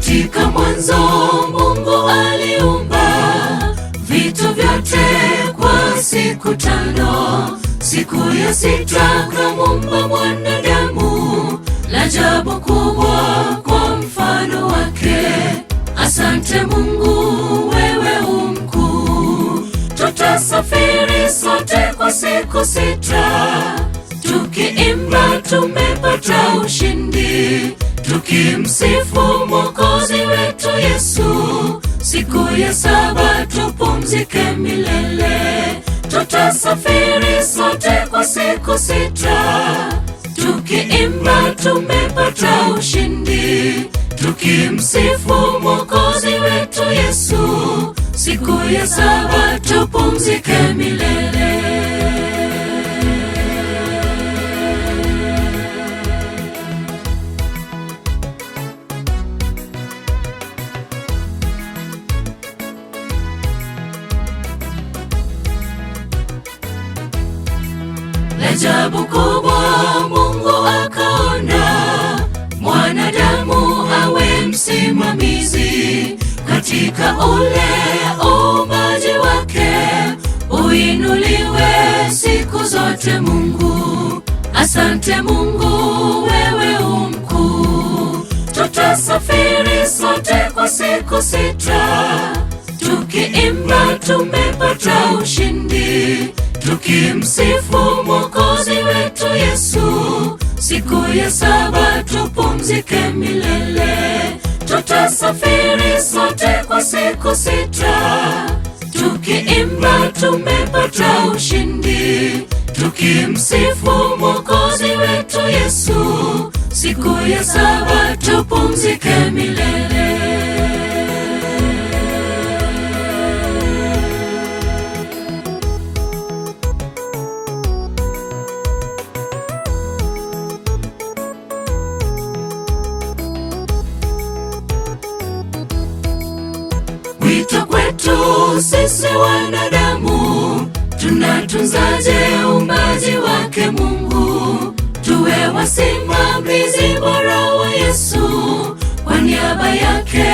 Katika mwanzo Mungu aliumba vitu vyote kwa siku 5. Siku ya 6 kamuumba mwanadamu, la ajabu kubwa kwa mfano wake. Asante Mungu, wewe umkuu. Tutasafiri sote kwa siku 6, tukiimba tumepata ushindi, tukimsifu Mwokozi wetu Yesu. Siku ya 7 tupumzike milele. Tutasafiri sote kwa siku 6, tukiimba tumepata ushindi, tukimsifu Mwokozi wetu Yesu. Siku ya 7 tupumzike milele. Ajabu kubwa Mungu akaona mwanadamu awe msimamizi katika ule uumbaji wake, uinuliwe siku zote Mungu. Asante Mungu, wewe umkuu. Tutasafiri sote kwa siku 6, tukiimba tumepata ushindi, tukimsifu Mwokozi wetu Yesu. Siku ya 7 tupumzike milele. Tutasafiri sote kwa siku 6, tukiimba tumepata ushindi, tukimsifu Mwokozi wetu Yesu. Siku ya 7 tupumzike milele. Wito kwetu sisi wanadamu, tunatunzaje uumbaji wake Mungu? Tuwe wasimamizi bora wa Yesu, kwa niaba yake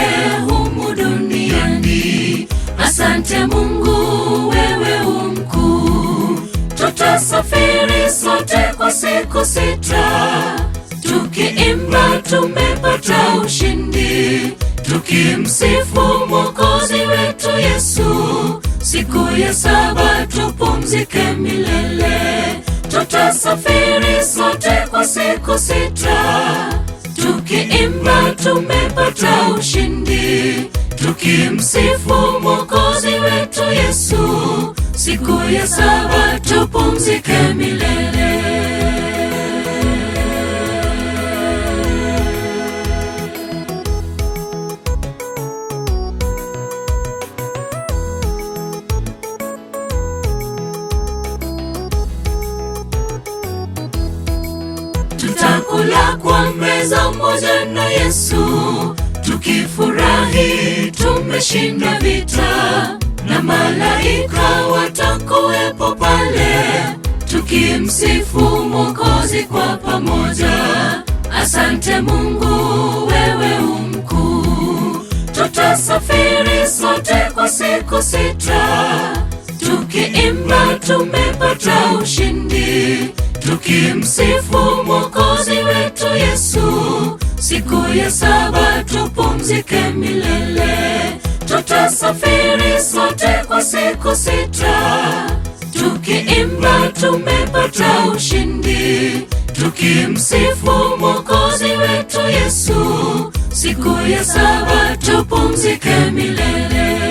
humu duniani. Asante Mungu, wewe umkuu. Tutasafiri sote kwa siku 6, tukiimba tumepata ushindi, tukimsifu Mwokozi wetu Yesu. Siku ya 7 tupumzike milele. Tutasafiri sote kwa siku 6, tukiimba tumepata ushindi, tukimsifu Mwokozi wetu Yesu. Siku ya 7 tupumzike milele. Tutakula kwa meza moja na Yesu, tukifurahi tumeshinda vita, na malaika watakuwepo pale, tukimsifu Mwokozi kwa pamoja. Asante Mungu, wewe umkuu. Tutasafiri sote kwa siku 6, tukiimba tumepata ushindi, tukimsifu Mwokozi wetu Yesu. Siku ya 7 tupumzike milele. Tutasafiri sote kwa siku 6, tukiimba tumepata ushindi, tukimsifu Mwokozi wetu Yesu. Siku ya 7 tupumzike milele.